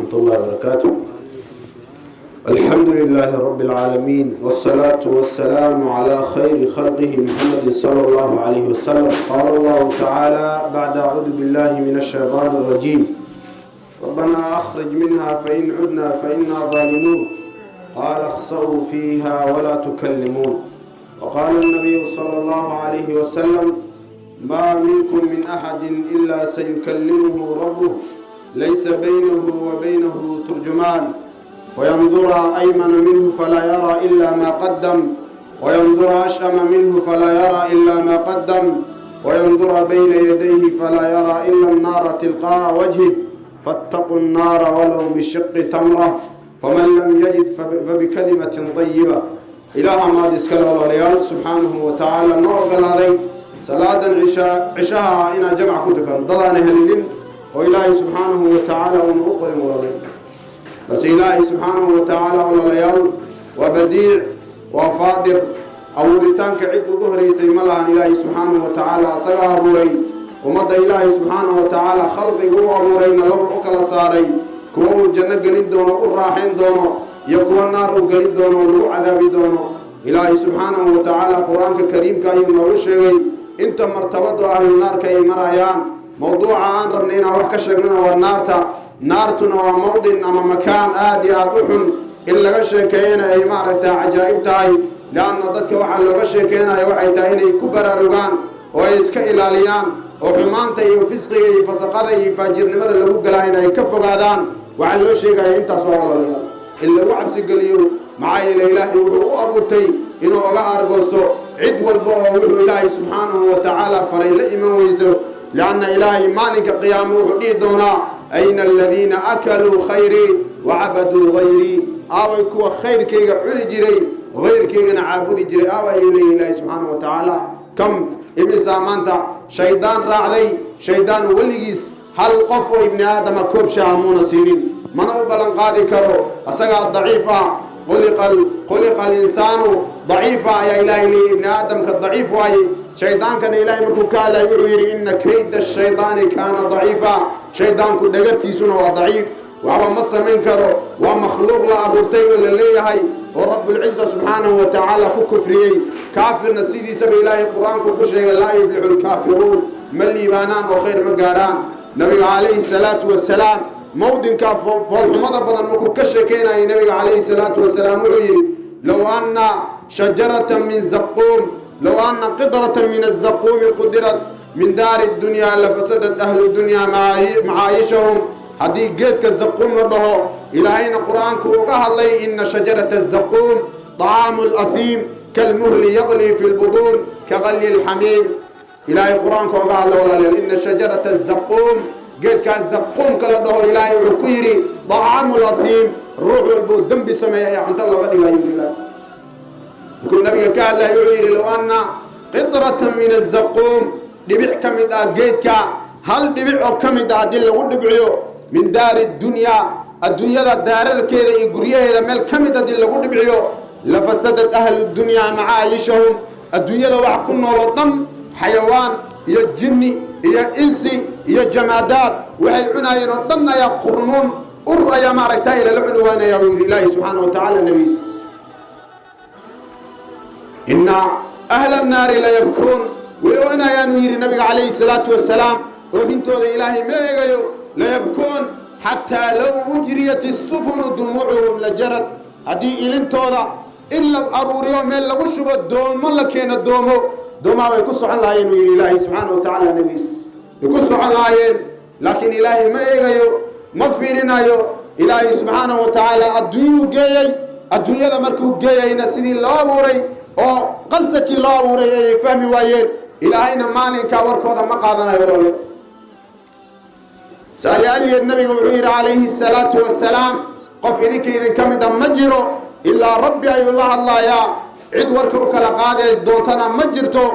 ورحمة الله وبركاته. الحمد لله رب العالمين، والصلاة والسلام على خير خلقه محمد صلى الله عليه وسلم. قال الله تعالى بعد أعوذ بالله من الشيطان الرجيم: ربنا أخرج منها فإن عدنا فإنا ظالمون. قال اخسأوا فيها ولا تكلمون. وقال النبي صلى الله عليه وسلم: ما منكم من أحد إلا سيكلمه ربه، ليس بينه وبينه ترجمان، وينظر أيمن منه فلا يرى إلا ما قدم، وينظر أشأم منه فلا يرى إلا ما قدم، وينظر بين يديه فلا يرى إلا النار تلقاء وجهه، فاتقوا النار ولو بشق تمرة، فمن لم يجد فبكلمة طيبة. Ilaaha maad iskale, walaalayaal, subxaanahu wa tacaala noo ogolaaday salaadan cishaa, cishaha inaan jamc ku tukano. Dadaana helinin oo Ilaahay subxaanahu wa tacaala uuna u qorin, walaalay, balse Ilaahay subxaanahu wa tacaala, walaalayaal, waa badiic, waa faadir. Abuuritaanka cid ugu horeysay ma lahan. Ilaahay subxaanahu wa tacaala asaga abuuray ummadda. Ilaahay subxaanahu wa tacaala khalqiga u abuurayna laba u kala saaray: kuwa uu janno gelin doono, u raaxayn doono, iyo kuwa naar uu gelin doono oo lagu cadaabi doono. Ilaahay subxaanahu wa tacaala Qur-aanka Kariimka ayuu noogu sheegay inta martabadu ahlu naarka ay marayaan. Mawduuca aan rabnay inaan wax ka sheegnana waa naarta. Naartuna waa mawdin ama makaan aad iyo aad u xun, in laga sheekeeyana ay maaragta cajaa'ib tahay, lianna dadka waxaa looga sheekeynaya waxay tahay inay ku baraarugaan oo ay iska ilaaliyaan, oo xumaanta iyo fisqiga iyo fasaqada iyo faajirnimada lagu galaa in ay ka fogaadaan. Waxaa loo sheegaya intaas waa, walaalayaal, in lagu cabsigeliyo. Maxaa yeele, Ilaahay wuxuu u abuurtay inuu oga aargoosto cid walba oo wuxuu Ilaahay subxaanahu wa tacaala faray la iman weyso, lianna Ilaahay maalinka qiyaamo wuxuu dhihi doonaa: "Ayna aladiina akaluu khayrii wacabaduu hayrii?" Aaway kuwa khayrkayga cuni jiray, hayrkaygana caabudi jiray? Aaway, ayuu leeyahy Ilaahay subxaanahu wa tacaala. Kam, imisaa maanta shaydaan raacday? Shaydaan weligiis hal qof oo ibni aadama koob shaaha muuna siinin, mana u ballan qaadi karo. Asagaa daciif ah. "Khuliqa alinsaanu daciifa" ayaa Ilaahay leeyahy. Ibni aadamka daciif waaye. Shaydaankana Ilaahay markuu ka hadlay wuxuu yidhi: "Ina kayda ashaydaani kaana daciifa." Shaydaanku dhagartiisuna waa daciif, waxba ma samayn karo. Waa makhluuq la abuurtay oo la leeyahay oo Rabbulciza subxaanahu wa tacaala ku kufriyey. Kaafirna sidiisaba Ilaahay Qur-aanku ku sheegay: "Laa yuflixu lkaafiruun." Ma liibaanaan oo khayr ma gaarhaan. Nabiga calayhi salaatu wasalaam mawdinka foolxumada badan markuu ka sheekeynayay, nabiga calayhi salaatu wasalaam wuxuu yidhi: "Low anna shajaratan min zaquum, low anna qidratan min azaquumi qudirat min daari dunyaa, lafasadat ahlu dunyaa macaayishahum." Haddii geedka zaquum la dhaho, Ilaahayna Qur-aanku uga hadlay: "Ina shajarata azaquum طacaamu alahiim, kalmuhli yagli fi lbuduun kagalyi alxamiim." Ilaahay Qur-aanka uga hadlay, walaalayaal: "Ina shajarata azaquum." Geedkaas zaquumka la dhaho, Ilaahay wuxuu ku yidhi: "طacaamu latiim." Ruux walbuu dembi sameeya ayaa cunto looga dhigayo. Ilaah markuu nabiga ka hadlaya wuxuu yidhi: "Low anna qidratan min azaquum," dhibic ka mid ah geedka, hal dhibic oo ka mid ah haddii lagu dhibciyo min daari dunyaa, adduunyada daararkeeda iyo guryaheeda meel ka mid haddii lagu dhibciyo, "lafasadat ahlu dunyaa macaayishahum." Adduunyada wax ku nool oo dhan, xayawaan iyo jinni iyo insi iyo jamaadaad, waxay cunaayeen oo dhan ayaa qurmuun ur ayaa maaragta ilala cuni waanaya, uu yidhi Ilaahi subxaana wa tacaala nabiis. "Ina ahla annaari layabkuun." Way oonayaanuu yidhi nabiga calayhi salaatu wasalaam. Oohintooda Ilaahay ma eegayo. "Layabkuun xataa low ujriyat isufunu dumuucuhum la jarad." Haddii ilintooda in la aruuriyo, meel lagu shubo, doomo la keeno, doomo, doomaha way ku socon lahaayeen, uu yidhi Ilaahay subxaana wa tacaala nabiis, way ku socon lahaayeen. Laakiin Ilaahay ma eegayo, ma fiirinayo. Ilaahay subxaanahu wa tacaala adduunyuu geeyey. Adduunyada markuu geeyayna, sidii loo abuuray oo qasadkii loo abuuray ayay fahmi waayeen. Ilaahayna maalinkaa warkooda ma qaadanayo, walaalo. Saalialiyeed nabiga wuxuu yidhi calayhi salaatu wasalaam: "Qof idinka idin ka mid a ma jiro ilaa Rabbi ayuu la hadlayaa, cid warka u kala qaadi doontana ma jirto.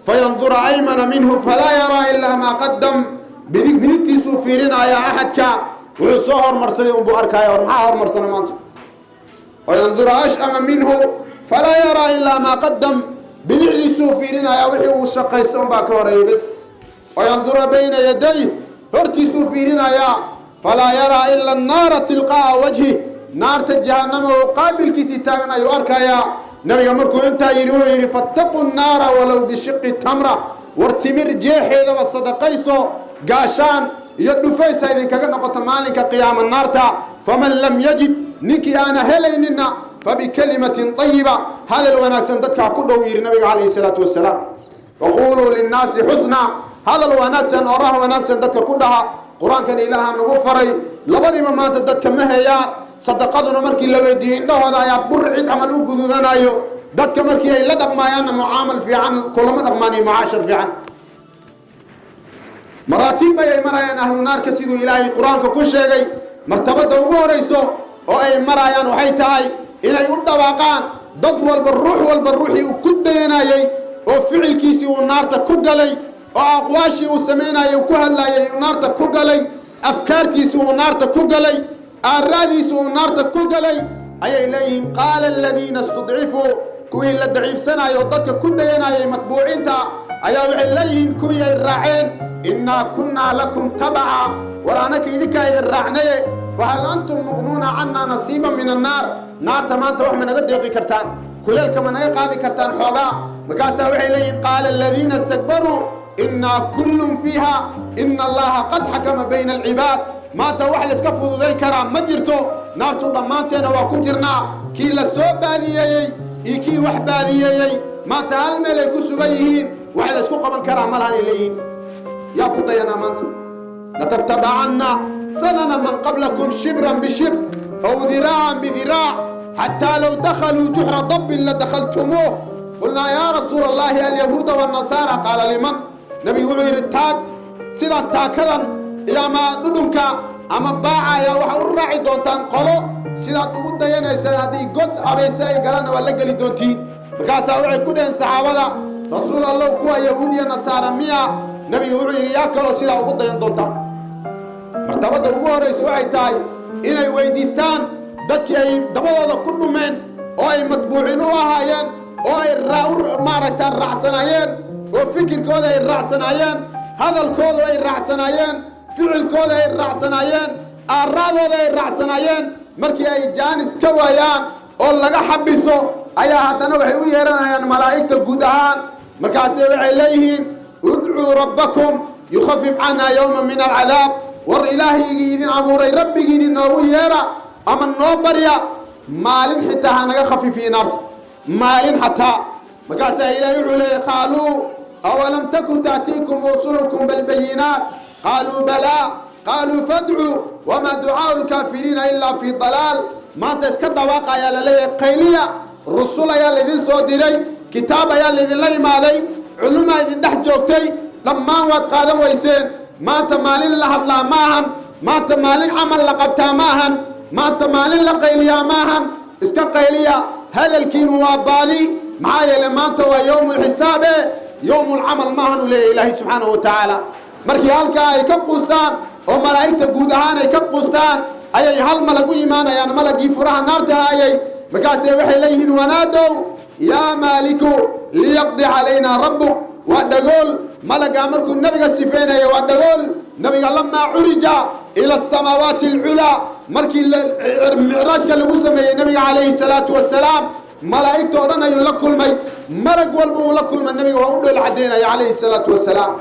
Fayandura aymana minhu falaa yaraa ilaa maa qadam." Bidig, midigtiisuu fiirinayaa axadka, wuxuu soo hormarsaday unbuu arkaya. Hor maxaa hormarsana maanta? "Wayandura ashama minhu falaa yaraa ilaa maa qadam." Bidixdiisuu fiirinayaa, wixii uu shaqaysto unbaa ka horeeyay bes. "Wayandura bayna yaday," hortiisuu fiirinayaa. Falaa yaraa ila annaara tilqaa'a wajhi, naarta jahannama oo qaabilkiisii taagan ayuu arkayaa. Nabiga markuu intaa yidhi, wuxuu yidhi: "Fattaquu nnaara walow bishiqi tamra." War timir jeexeedaba sadaqaysto, gaashaan iyo dhufaysa idinkaga noqoto maalinka qiyaama naarta. Faman lam yajid, ninkii aana helayninna, fabikalimatin ayiba, hadal wanaagsan dadkaa ku dhow, yidhi nabiga calayhi salaatu wasalaam. Waquuluu linnaasi xusnaa, hadal wanaagsan oo rah wanaagsan dadka ku dhaha. Qur-aankan Ilaaha nagu faray. Labadiiba maanta dadka ma heeyaan. Sadaqaduna markii la weydiiyey, indhahooda ayaa burcid camal u gududanayo. Dadka markii ay la dhaqmaayaanna, mucaamal fiican kulama dhaqmaan iyo mucaashar fiican. Maraatib ayay marayaan ahlu naarka, siduu Ilaahay Qur-aanka ku sheegay. Martabadda ugu horayso oo ay marayaan waxay tahay inay u dhawaaqaan dad walba, ruux walba, ruuxii uu ku dayanayey oo ficilkiisii uu naarta ku galay, oo aqwaashii uu samaynayay, uu ku hadlayay uu naarta ku galay, afkaartiisii uu naarta ku galay, aaraadiisii uu naarta ku galay, ayay leeyihiin: qaala aladiina istudcifuu, kuwii la daciifsanayo oo dadka ku dayanayay, matbuuciinta, ayaa waxay leeyihiin kuwii ay raaceen: "Innaa kunnaa lakum tabaca." War anaka idinkaa idin raacnaye. "Fahal antum muqnuuna cannaa nasiiban min annaar?" Naarta maanta wax ma naga deeqi kartaan? Kuleelka ma naga qaadi kartaan xoogaa? Markaasaa waxay leeyihiin: qaala aladiina istakbaruu innaa kullun fiiha ina Allaha qad xakama bayna alcibaad. Maanta wax layska fududayn karaa ma jirto. Naartu dhammaanteena waa ku jirnaa. Kii la soo baadiyeeyey iyo kii wax baadiyeeyey maanta hal meel ay ku sugan yihiin. Wax laysku qaban karaa ma lahanay leeyihiin. Yaa ku dayanaa maanta? Latattabacanna sanana man qablakum shibran bishibr aw diraacan bidiraac, xataa low dakhaluu juxra dabbin ladakhaltumuuh. Qulnaa: "Yaa Rasuula Allahi, alyahuuda waannasaara?" Qaala: "Liman?" Nabigu wuxuu yidhi: "Taag sidan taakadan iyo ama dhudhunka ama baaca ayaa waxaa u raaci doontaan qolo sidaad ugu dayanaysaan. Haddii god abayse ay galanna, waa la geli doontiin." Markaasaa waxay ku dhaheen saxaabada: "Rasuul Allow, kuwa Yahuud iyo Nasaara miya?" Nabigu wuxuu yidhi: "Yaa kaloo sidaa ugu dayan doontaan?" Martabadda ugu horraysa waxay tahay inay weydiistaan dadkii ay dabadooda ku dhumeen oo ay matbuucin u ahaayeen oo ay maaragtaa raacsanaayeen, oo fikirkooda ay raacsanaayeen, hadalkooda ay raacsanaayeen, ficilkooda ay raacsanaayeen, aaraadooda ay raacsanaayeen. Markii ay jaanis ka waayaan oo laga xabiso, ayaa haddana waxay u yeeranayaan malaa'igta guud ahaan. Markaase waxay leeyihiin: "Udcuu rabbakum yukhafif canna yowma min alcadaab." War Ilaahaygii idin abuuray, Rabbigiin inoogu yeera ama noo barya, maalin xitaa ha naga khafiifiye naarta, maalin xataa. Markaasaa Ilaahay wuxuu leeyahy: qaaluu awalam takun taatiikum rusulukum bilbayinaat? Qaaluu balaa. Qaaluu fadcuu wamaa ducaau lkaafiriina ilaa fii dalaal. Maanta iska dhawaaqa ayaa la leeyahay. Qayliya, rusul ayaa laydin soo diray, kitaab ayaa laydinla imaaday, culumaa idin dhex joogtay, dhammaan waad qaadan weyseen. Maanta maalin la hadlaa ma ahan. Maanta maalin camal la qabtaa ma ahan. Maanta maalin la qayliyaa ma ahan. Iska qayliya, hadalkiinu waa baadi. Maxaa yeelay, maanta waa yowmu lxisaabe, yowmu lcamal maahan, uu leeyahy Ilaahay subxaanahu wa tacaala. Markii halkaa ay ka quustaan oo malaa'igta guud ahaan ay ka quustaan, ayay hal malag u imaanayaan, malagii furaha naarta haayay. Markaase waxay leeyihiin: wanaadow yaa Maaliku liyaqdi calaynaa rabbuk. Waa dhagool malagaa. Markuu Nabiga sifeynaya, waa dhagool. Nabiga lamaa curija ila asamaawaati alculaa, markii micraajka lagu sameeyey Nabiga calayhi salaatu wasalaam, malaa'igta oo dhan ayuu la kulmay. Malag walba uu la kulma, Nabiga waa u dhool caddeynaya calayhi salaatu wasalaam,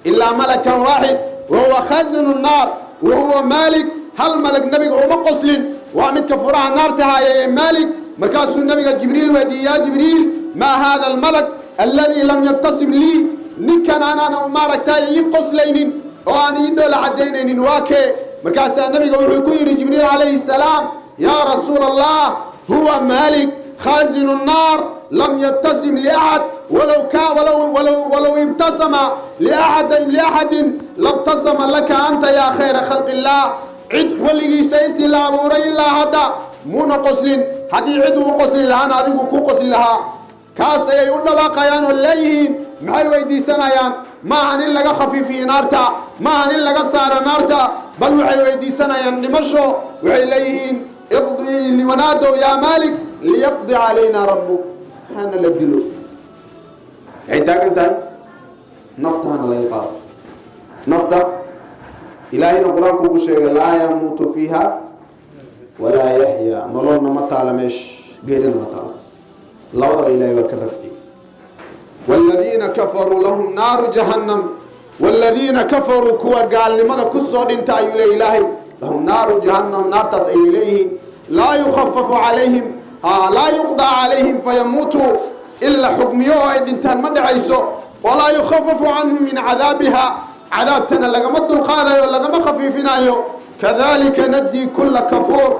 ilaa malakan waaxid, wahuwa khazinu nnaar, wahuwa Maalik. Hal malag Nabiga uma qoslin, waa midka furaha naarta haaya ee Maalik. Markaasuu Nabiga Jibriil weydiiyey: "Yaa Jibriil, maa hada almalak alladii lam yabtasim lii? Ninkan aanaan maaragtay ii qoslaynin oo aan ii dhoola caddaynaynin waa kee?" Markaasaa Nabiga wuxuu ku yidhi Jibriil calayhi salaam: "Yaa Rasuula Allah, huwa Maalik khaazinu nnaar, lam yabtasim liaxad, walow ka walow walow walow ibtasama liaxadin labtasama laka anta yaa khayra khalqi illah." Cid xilligiisa intii la abuuray ilaa hadda muuna qoslin. Haddii cid uu qosli lahaana, adigu ku qosli lahaa. Kaas ayay u dhawaaqayaan oo leeyihiin. Maxay weydiisanayaan? Ma ahan in laga khafiifiyo naarta, ma ahan in laga saaro naarta, bal waxay weydiisanayaan dhimasho. Waxay leeyihiin: wanaadow yaa Maalik liyaqdi calayna rabbuk, hana la dilo. Waxay taagan tahay nafta hana laga qaado, nafta Ilaahayna Qur-aanku ku sheegay: laa yamuutu fiiha walaa yaxya. Nololna ma taala meesha, geerina ma taala, labadaba Ilahay waa ka rafciyey. Waaladiina kafaruu lahum naaru jahannam. Waaladiina kafaruu, kuwa gaalnimada ku soo dhinta, ayuu leey Ilaahay, lahum naaru jahannam, naartaas ayay leeyihiin. Laa yukhafafu calayhim, laa yuqdaa calayhim fayamuutuu, in la xukmiyo oo ay dhintaan ma dhacayso. Walaa yukhafafu canhum min cadaabiha, cadaabtana lagama dulqaadayo, lagama khafiifinayo. Kadalika najzi kula kafuur,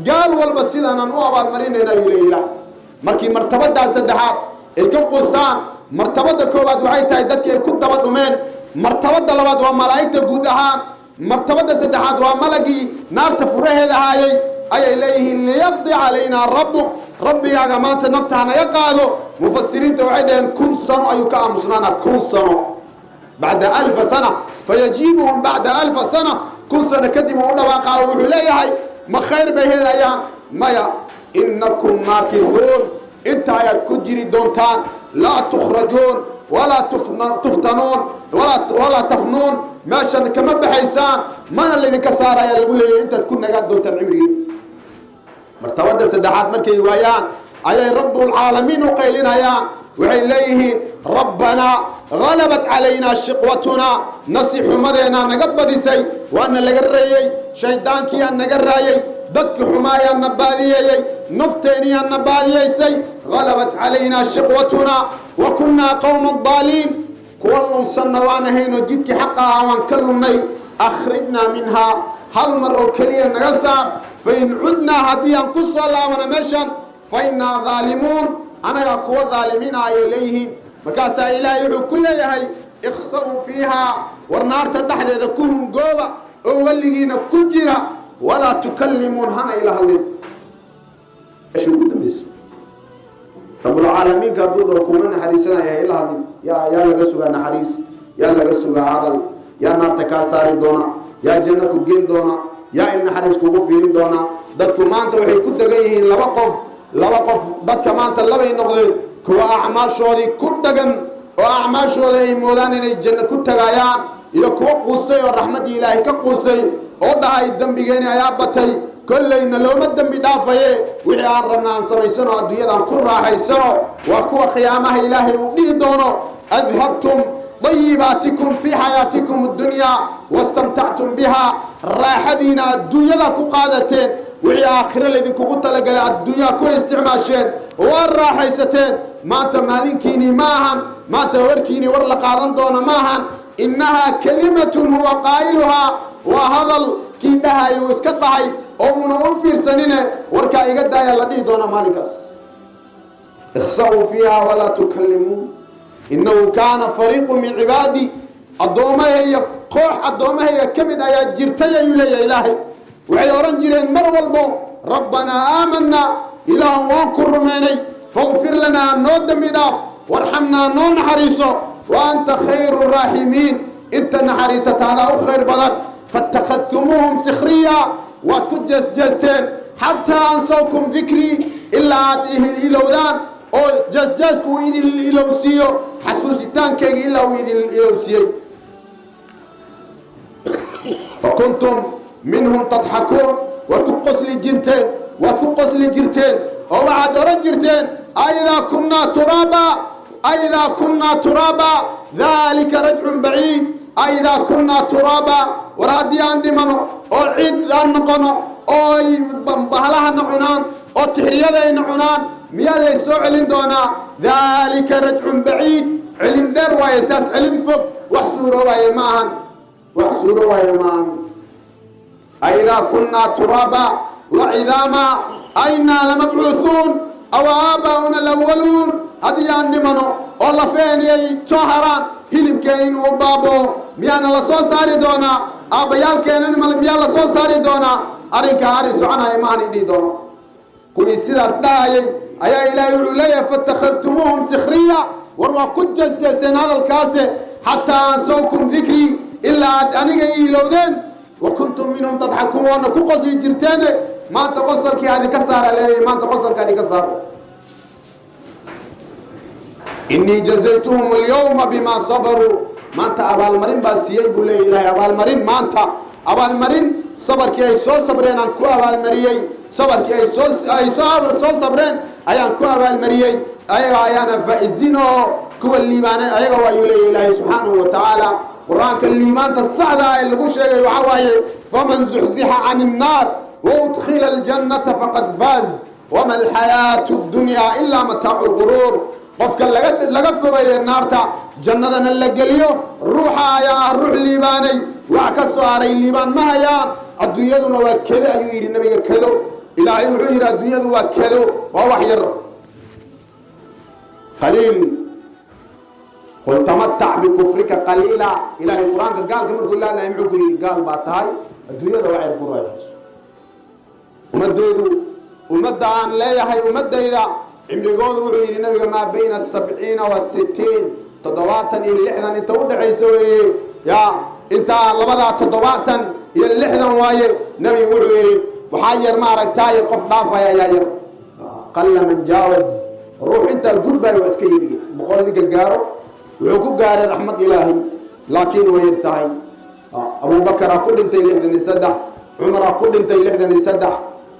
gaal walba sidaanaan u abaalmarinayna, ayuu leey Ilaah. Markii martabadaa saddexaad ay ka qustaan, martabada koowaad waxay tahay dadkii ay ku daba dhumeen, martabada labaad waa malaa'igta guud ahaan, martabada saddexaad waa malagii naarta furaheeda haayay, ayay leeyihiin: liyaqdi calaynaa rabbuk, rabbigaaga maanta nafta ha naga qaado. Mufasiriinta waxay dhaheen 1000 sano ayuu ka aamusnaanaa, 1000 sano, bacda alfa sana. Fayajiibuhum bacda alfa sana, 1000 sano kadib uu u dhawaaqaa. Wuxuu leeyahay: ma khayr bay helayaan? Maya. Inakum maakihuun, inta ayaad ku jiri doontaan, laa tukhrajuun walaa tuftanuun walaa tafnuun, meeshan kama baxaysaan, mana laydinka saaraya, lagu leeyahay, intaad ku nagaan doontaan cimrigii. Martabada saddexaad markay waayaan ayay Rabbulcaalamiin u qaylinayaan. Waxay leeyihiin: rabbanaa galabat calaynaa shiqwatunaa, nasi xumadeenaa naga badisay, waana laga reeyey, shayddaankiyaa naga raayey, dadki xumaayaa na baadiyeeyey, nafteeniyaa na baadiyeysay. Galabat calaynaa shiqwatunaa wa kunnaa qowma daaliin, kuwa lunsanna waan ahaynoo jidkii xaqa ah waan ka lunnay. Akhrijnaa minhaa, hal mar oo keliya naga saar. Fain cudnaa, haddii aan ku soo laabano meeshan, fa innaa daalimuun, anagaa kuwa daalimiina, ayay leeyihiin. Markaasaa Ilaahay wuxuu ku leeyahay: ikhsa-uu fiihaa, war naarta dhexdeeda ku hungooba oo weligiina ku jira, walaa tukallimuun, hana ila hadlin. Meesha ugu dambayso, Rabbulcaalamiinka hadduu dhaho kuma naxariisanaya, ila hadlin, yaa laga sugaa naxariis? Yaa laga sugaa hadal? Yaa naarta kaa saari doona? Yaa janno ku geen doona? Yaa il naxariis kugu fiirin doona? Dadku maanta waxay ku degan yihiin laba qof, laba qof. Dadka maanta labay noqdeen: kuwa acmaashoodii ku dhagan oo acmaashooda ay moodaan inay janno ku tagayaan, iyo kuwa quustay oo raxmaddii Ilaahay ka quustay oo dhahay: dembigeeni ayaa batay, kollayna looma dembi dhaafaye, wixii aan rabna aan samaysano, adduunyadaan ku raaxaysano. Waa kuwa qiyaamaha Ilaahay uu dhihi doono: adhabtum dayibaatikum fii xayaatikum addunyaa wastamtactum biha, raaxadiina adduunyada ku qaadateen, wixii aakhiro laydinkugu talagalay adduunyaa ku isticmaasheen, waa raaxaysateen. Maanta maalinkiinii ma ahan, maanta warkiinii war la qaadan doona ma ahan. Innahaa kalimatun huwa qaa'iluhaa, waa hadal kii dhahay uu iska dhahay oo uuna u fiirsanine, warkaa iga daaya la dhihi doona maalinkaas. Ikhsa'uu fiiha walaa tukallimuun. Innahu kaana fariiqu min cibaadii, addoommahayga, koox addoommahayga ka mid ayaa jirtay, ayuu leeyahay Ilaahay. Waxay odhan jireen mar walbo: rabbanaa aamanaa, Ilaah waan ku rumeynay, faqfir lanaa, noo dembi dhaaf, warxamnaa, noo naxariiso, wa anta khayru raaximiin, inta naxariisataadaa u khayr badan. Faاtakhadtumuuhum sikhriya, waad ku jeesjeesteen, xataa ansawkum dikrii, ilaa aad ilowdaan oo jeesjeesku uu idin ilowsiiyo xasuusitaankayga, ilaa uu idin ilowsiiyey. Fakuntum minhum tadxakuun, waad ku qosli jirteen, waad ku qosli jirteen oo waxaad odhan jirteen: aidaa kunnaa turaaba, aidaa kunnaa turaaba, dalika rajcun baciid, aidaa kunnaa turaaba, war haddii aan dhimano oo ciid aan noqono oo ay bahlahana cunaan oo tixriyadayna cunaan, miyaa lay soo celin doonaa? Dalika rajcun baciid, celin dheer waaye taas, celin fog, wax suuro waaye ma ahan, wax suuro waaye ma ahan. Aidaa kunnaa turaaba wacidaama ainaa lamabcuuhuun aw aabaa'una alawaluun, haddii aan dhimano oo lafeen ay soo haraan, hilibkeen inuu baaboo, miyaana la soo saari doonaa? Aabbayaalkeenan miyaa la soo saari doonaa? Arrinkaa arrin soconaya ma ahan idhihi doono. Kuwii sidaas dhahayay ayaa Ilaahay wuxuu leeyahay: fatakhadtumuuhum sikhriya, war waa ku jeesjeeseen hadalkaase, xataa ansawkum dikrii, ilaa aad aniga iilowdeen, wa kuntum minhum tadxakuun, waana ku qosli jirteene, maanta qosolkii adinka saara leeyahay, maanta qosolka adinka saaro. Inii jazaytuhum alyawma bimaa sabaruu, maanta abaalmarin baa siiyey, buu leeya Ilahay, abaalmarin maanta. Abaalmarin sabarkii ay soo sabreen aan ku abaalmariyey, sabarkii ay soo sabreen ayaan ku abaalmariyey. Ayaga ayaana faa'iziin oo kuwa liibaanay ayaga waayuu leeyahy Ilaahay subxaanahu wa tacaala. Qur-aanka liibaanta saxda ee lagu sheegay waxaa waaye: faman zuxzixa can innaar waudkhila aljannata faqad faaz, wama alxayaatu ddunyaa ilaa mataacu lguruur. Qofka laga fogeeye naarta, jannadana la geliyo, ruuxa ayaa ah ruux liibaanay. Wax ka soo haray liibaan ma hayaan. Adduunyaduna waa kedo, ayuu yidhi Nabiga. Kedo, Ilaahay wuxuu yidhi adduunyadu waa kedo, waa wax yar, qaliil. Qul tamatac bikufrika qaliila. Ilaahay Qur-aanka gaalka markuu la hadlaya muxuu ku yidhi? Gaal baa tahay, adduunyada wax yar ku raaxayso. Ummadoodu, ummadda aan leeyahay, ummadayda cimrigoodu, wuxuu yidhi Nabiga, maa bayna 70 wa 60, 70 iyo 60 inta udhexaysa weeye. Ya intaa labadaa, 70 iyo 60 waaye. Nabigu wuxuu yidhi waxaa yar, maaragtaay, qof dhaafaya ayaa yar, qalla man jaawaz. Ruux intaa gudbayo waa iska yiri. 100 ninka gaaro wuxuu ku gaaray raxmad Ilaahay, laakiin way yar tahay. Abubakaraa ku dhintay 63, Cumaraa ku dhintay 63,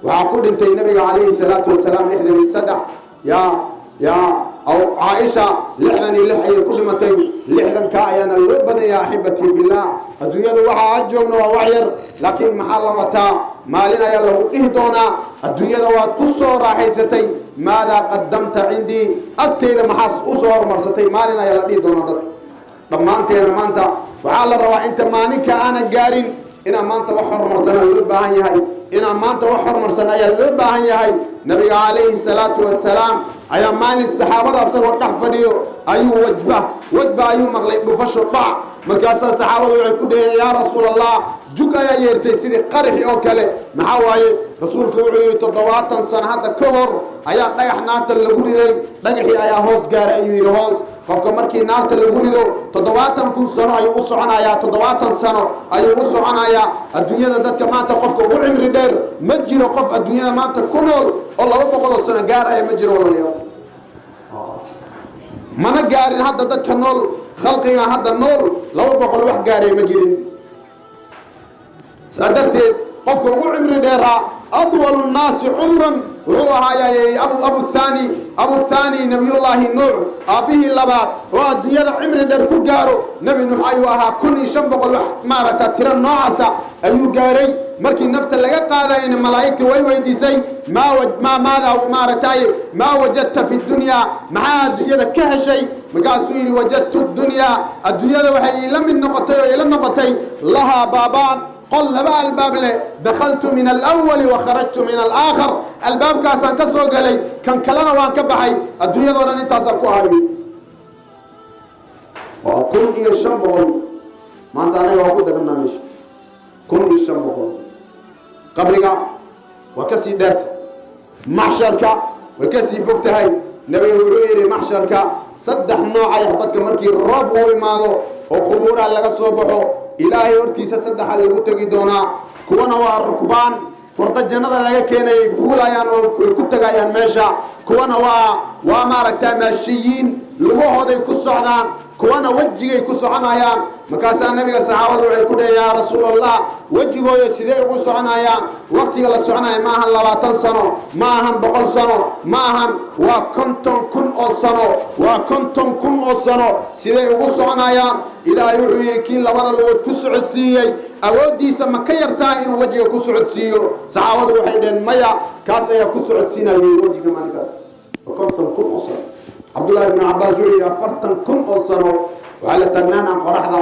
waxaa ku dhintay Nabiga calayhi salaatu wasalaam 63. Ya Caaisha 66 ayay ku dhimatay. 60-kaa ayaana loo badanya. Axibatii fillah, adduunyadu waxa aan joogno waa wax yar, laakiin maxaa la wataa? Maalin ayaa lagu dhihi doonaa: adduunyada waad ku soo raaxaysatay, maadaa qadamta cindii? Agtayda maxaa usoo hormarsatay? Maalin ayaa la dhihi doonaa dadka dhammaanteena. Maanta waxaa la rabaa, inta maalinka aanan gaarin, inaan maanta wax horumarsana loo baahan yahay. Inaan maanta wax horumarsan ayaa loo baahan yahay. Nabiga calayhi salaatu wasalaam ayaa maalin saxaabada asagoo dhex fadhiyo ayuu wajba wajba ayuu maqlay, dhufasho dhac. Markaasaa saxaabada waxay ku dhaheen: yaa Rasuul Allah, jug ayaa yeertay sidii qaraxi oo kale, maxaa waaye? Rasuulku wuxuu yidhi: 70 sano hadda ka hor ayaa dhagax naarta lagu riday, dhagaxii ayaa hoos gaaray, ayuu yidhi. Hoos qofka markii naarta lagu rido, 70,000 sano ayuu u soconayaa, 70 sano ayuu u soconayaa. Adduunyada dadka maanta qofka ugu cimri dheer ma jiro. Qof adduunyada maanta ku nool oo 200 sano gaaraya ma jiro, walaalayaal, mana gaarin. Hadda dadka nool, khalqiga hadda nool, 200 wax gaaray ma jirin. Saa darteed qofka ugu cimri dheeraa, adwalu nnaasi cumran, wuxuu ahaayay abu thani, Nabiyullaahi Nuux, aabbihii labaad oo adduunyada cimri dheer ku gaaro Nebi Nuux ayuu ahaa. 1500 wax maaragta tiro noocaasa ayuu gaaray. Markii nafta laga qaadayna, malaa'igta way weydiisay: maa maadaa, maaragtay, maa wajadta fi dunyaa? Maxaa adduunyada ka heshay? Markaasuu yidhi: wajadtu dunyaa, adduunyada waxay iila mid noqotay oo iila noqotay lahaa baabaan, qol laba albaab leh. Dakhaltu min alawali wa kharajtu min alaakhar. Albaabkaasaan ka soo galay, kan kalena waan ka baxay. Adduunyadoo dhan intaasaan ku ahayo. Waa 1500. Maanta anaga waa ku daganaa meesha 1500. Qabriga waa ka sii dheerta, maxsharka way ka sii fog tahay. Nabiga wuxuu yidhi maxsharka saddex nooc ay dadka markii roob uu imaado oo qubuuraha laga soo baxo, Ilaahay hortiisa saddexa lagu tegi doonaa. Kuwana waa rukbaan, fardo jannada laga keenayay fuulayaan oo ay ku tegayaan meesha. Kuwana waa maaragtaa maashiyiin, lugahooday ku socdaan. Kuwana wejigay ku soconayaan. Markaasaa Nabiga saxaabadu waxay ku dhaheen: yaa Rasuul Allah, wejigooda sidee ugu soconayaan? Waqtiga la soconaya ma ahan 20 sano, ma ahan 100 sano, ma ahan, waa 50,000 oo sano, waa 50,000 oo sano. Sidee ugu soconayaan? Ilaahay wuxuu yidhi: kii labada lugood ku socodsiiyey, awooddiisa ma ka yartaa inuu wejiga ku socodsiiyo? Saxaabadu waxay dhaheen: maya. Kaas ayaa ku socodsiinaya wejiga maalinkaas 50,000 oo sano. Cabdullahi ibnu Cabaas wuxuu yidhi 40,000 oo sano waxaa la taagnaanaa qoraxda,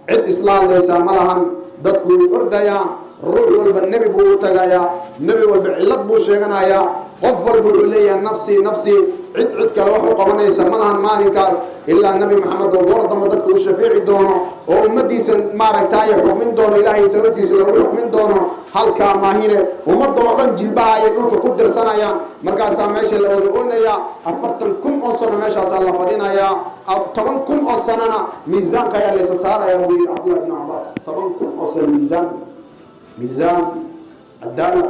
cid isla hadlaysaa ma lahan, dadku way ordayaan, ruux walba nebi buu u tagayaa, nebi walba cillad buu sheeganayaa, qof walba wuxuu leeyahay nafsii nafsii. Cid cid kale wax u qabanaysa ma lahan maalinkaas, ilaa Nabi Maxamed oo goor damba dadka u shafiici doono oo ummaddiisa maaragtaaye xukmin doono, Ilaahay sababtiisa lagu xukmin doono. Halkaa maahine ummadda oo dhan jilbaha ayay dhulka ku dirsanayaan. Markaasaa meesha la wada oonayaa. 40,000 oo sano meeshaasaa la fadhinayaa. 10,000 oo sanona miisaanka ayaa laysa saarayaa, buu yidhi Cabdullahi ibnu Cabaas. 10,000 oo sano, miisaan, miisaan cadaala,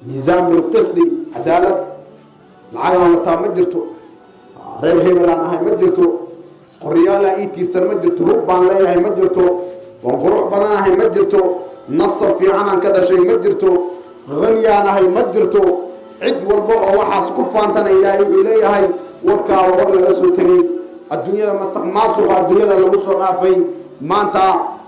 miisaan bilqisdi, cadaalad. Lacagaan wataa ma jirto, reer hebelaan ahay ma jirto, qoryaalaa ii tiirsan ma jirto, hub baan leeyahay ma jirto. Waan qurux badanahay ma jirto, nasab fiican aan ka dhashay ma jirto, hanyaanahay ma jirto. Cid walba oo waxaas ku faantana Ilaahay wuxuu leeyahay warkaa war laga soo tegey, adduunyada maasuqa adduunyada lagu soo dhaafay. Maanta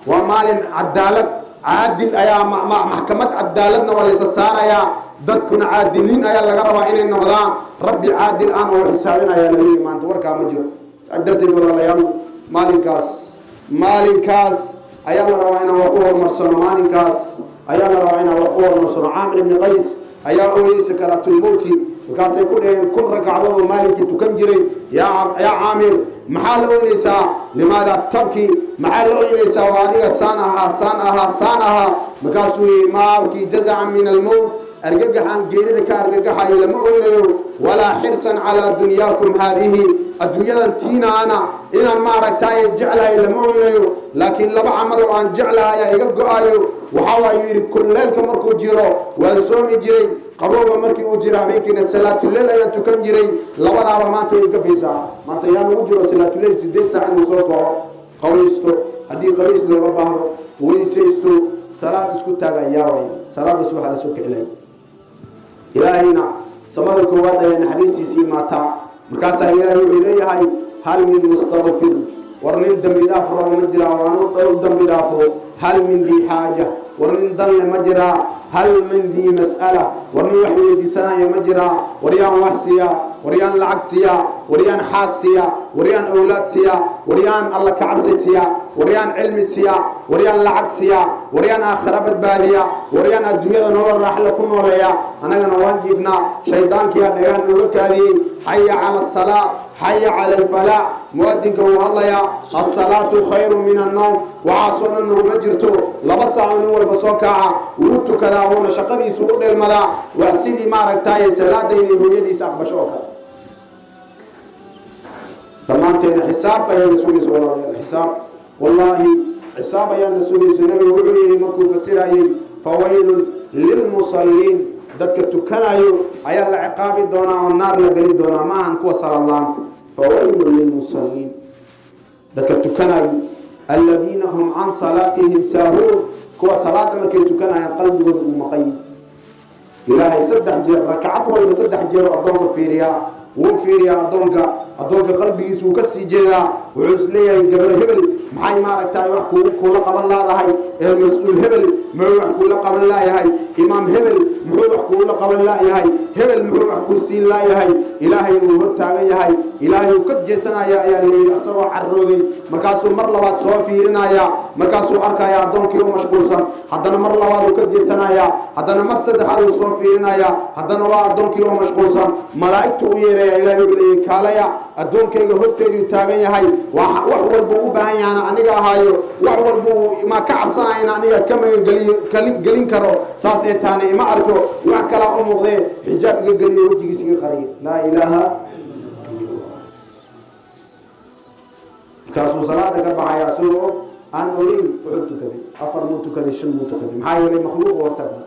waa maalin cadaalad caadil ayaa maxkamad cadaaladna waa laysa saarayaa, dadkuna caadiliin ayaa laga rabaa inay noqdaan. Rabbi caadil aan oo xisaabinayaa laleeyahy maanta warkaa ma jiro. Saa darteed walaalayaal, maalinkaas ayaa la rabaa inaan wax u horumarsano, maalinkaas ayaa la rabaa inaan wax u horumarsano. Caamir ibni Qays ayaa ooyey sakaraatulmowti, markaasay ku dhaheen 1000 ragcadood oo maalinkii tukan jiray. Yaa Caamir, maxaa la oynaysaa? Limaada tabki, maxaa la oynaysaa? Waa adiga saan ahaa, saan ahaa, saan ahaa. Markaasuu yihi maa abkii jazacan min almowt, argagaxaan geerida ka argagaxayo lama oynayo, walaa xirsan calaa dunyaakum haadihi, adduunyadan tiinaana inaan maaragtaaye jeclahay lama oynayo, laakiin laba camal oo aan jeclahay ayaa iga go-ayo. Waxaa waayuu yidhi kulleelka markuu jiro waan soomi jiray, qabowga markii uu jiro habeenkiina salaatuleyl ayaan tukan jiray. Labadaaba maanta way gafaysaa. Maanta yaa nagu jiro salaatuleyl 8 saac inuu soo kaco, qawaysto, haddii qabays looga baahdo weysaysto, salaad isku taaga yaaway, salaada subax la soo kicilay. Ilaahayna samada koowaad ayaa naxariistiisa imaataa. Markaasaa Ilaahay wuxuu leeyahay hal min mustakfir, war nin dambi dhaaf rabo ma jiraa oo aan u dambi dhaafo? Hal min dii xaaja, war nin danle ma jiraa? Hal min dii mas'ala, war nin wax weydiisanaya ma jiraa? War yaan wax siiyaa, war yaan lacag siiyaa, war yaan xaas siiyaa, war yaan awlaad siiyaa, war yaan alla ka cabsi siiyaa, war yaan cilmi siiyaa, war yaan lacag siiyaa, war yaan aakhira badbaadiyaa, war yaan adduunyada nolol raaxla ku nooleeyaa? Annagana waan jiifnaa, shaydaankiyaa dhagaan nooga kaadiyey. Xaya cala asalaa, xaya cala alfalaax, muadinka wuu hadlayaa, asalaatu khayru min annowm. Waxaasoo dhan naguma jirto. 2 saaco nin walba soo kaca wuu tukadaa, wuuna shaqadiisu u dhelmadaa, waa sidii maaragtaaye salaada inay hooyadiisa aqbasho oo kale. Dhammaanteena xisaab ayaana sugaysa walaalayaal, xisaab, wallaahi xisaab ayaana sugayso. Nabigu wuxuu yidhi markuu fasirayey fawaylun lilmusalliin, dadka tukanayo ayaa la ciqaabi doonaa oo naar la geli doonaa, ma ahan kuwa salaad la'aanta. Fawaylun lilmusalliin, dadka tukanayo, aladiina hum can salaatihim saahuun, kuwa salaada markay tukanayaan qalbigooda uu maqan yahay. Ilaahay 3 jeer rakcad walba 3 jeer addoonka fiiriyaa, wuu fiiriyaa addoonka, addoonka qalbigiisa wuu ka sii jeedaa, wuxuu isleeyahay gabar hebel maxay maaragtay wax kuula qaban laadahay, ee mas-uul hebel muxuu wax kuula qaban laayahay, imaam hebel muxuu wax kuula qaban laayahay, hebel muxuu wax kuu siin laayahay. Ilaahay wuu hor taagan yahay, Ilaahay wuu ka jeesanaya ayaa la yidhi isagoo carrooday. Markaasuu mar labaad soo fiirinaya, markaasuu arkaya addoonkii oo mashquulsan, haddana mar labaad uu ka jeesanaya, haddana mar saddexaad uu soo fiirinaya, haddana waa addoonkii oo mashquulsan. Malaa'igtu u yeeraya, Ilaahay wuxuu leeyahay kaalaya, addoonkayga horteeduu taagan yahay, wax walba u baahan yahana aniga ahaayo, wax walba uu ma ka cabsanayana aniga ka magangeliyo gelin karo, saas ee taana ima arko, wax kalaa u muuqdee xijaab iga geliyo, wejigiisa iga qariyo. Laa ilaaha illallah. Markaasuu salaada ka baxaya isagoo aan ogeyn wuxuu tukaday, 4 muu tukaday, 5 muu tukaday, maxaa yeelay makhluuq hortaagan.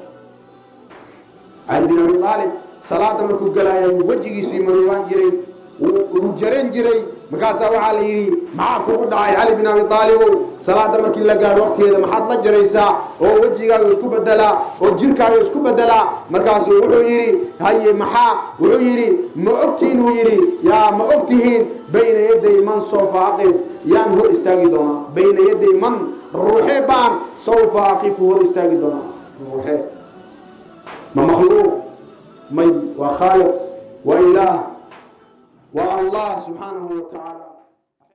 Cali bin Abi Aalib salaada markuu galayay wejigiisii madoobaan jiray, wuu jaran jiray. Markaasaa waxaa la yidhi maxaa kugu dhacay Cali bin Abi Aalibow? Salaada markii la gaaro waqtigeeda maxaad la jaraysaa oo wejigaaga isku bedelaa oo jirkaaga isku bedelaa? Markaasuu wuxuu yidhi haye maxaa? Wuxuu yidhi ma ogtihiin, uu yidhi yaa ma ogtihiin bayna yaday man sawfa aqif, yaan hor istaagi doonaa, bayna yaday man ruuxee baan sawfa aqifu hor istaagi doonaa. Ruuxee ma makhluuq may, waa khaaliq, waa ilaah, waa Allah subxaanahu wa tacaala.